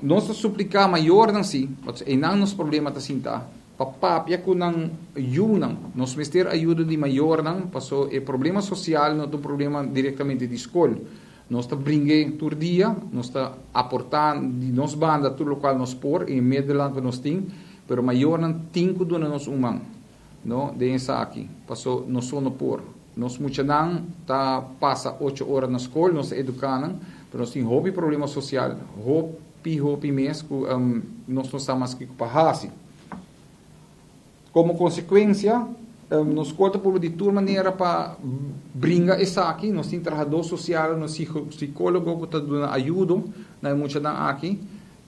Nos ta supliká mayornan si, pasobra einan nos problema ta sinta, pa papia ku nan yunan. Nos mester ayudo di mayornan, paso e problema sosial no ta un problema direktamente di skol. Nos ta bring'é tur dia, nos ta aportá di nos banda tur lokual nos por i e medelnan ku nos tin, pero mayornan tin ku duna nos un man, no, den esaki, paso nos so no por. Nos muchanan ta pasa ocho ora na skol, nos ta eduká nan, pero nos tin hopi problema sosial, hopi, hopi mes ku nos no sa mas kiko pa hasi. Komo konsekuensia, nos skol ta purba di tur manera pa bringa esaki. Nos tin trahadó sosial, nos sikólogo ku ta duna ayudo na e muchanan aki.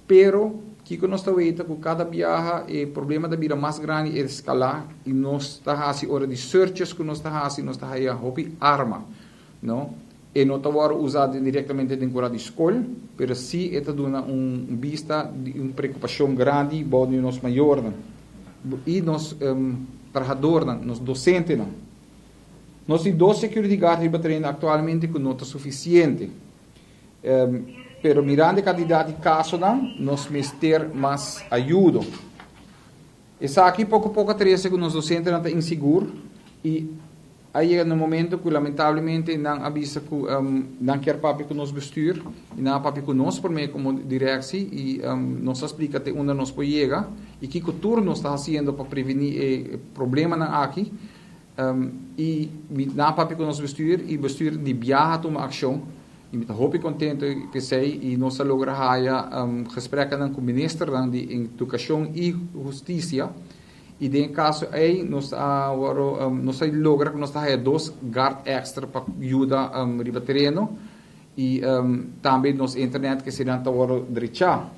Pero, kiko nos ta weta ku kada biaha e problema ta bira mas grandi, e eskalá, i nos ta hasi ora di searches ku nos ta hasi, nos ta haya hopi arma, no? E no ta wòrdu usá direktamente den kura di skol, pero sí e ta duna un bista di un preokupashon grandi bou di nos mayornan i nos trahadornan, nos dosentenan. Nos tin dos security guard riba tereno aktualmente ku no ta sufisiente. Pero mirando e kantidat di kasonan, nos mester mas ayudo. Esaki poko poko a trese ku nos dosentenan ta insigur i a yega na un momento ku lamentablemente nan a bisa ku nan kier papia ku nos bestuur i nan a papia ku nos promé komo direksi i nos a splika te unda nos por yega i kiko tur nos ta hasiendo pa prevení e problemanan aki. I mi nan a papia ku nos bestuur i bestuur di biaha a tuma akshon i mi ta hopi kontento p'esei i nos a logra haya gesprekennan ku ministernan di edukashon i hustisia i den e kaso ei nos a wòrdu nos a logra ku nos ta haya dos guard èkstra pa yuda riba tereno i tambe nos internet ke eseinan ta wòrdu drechá.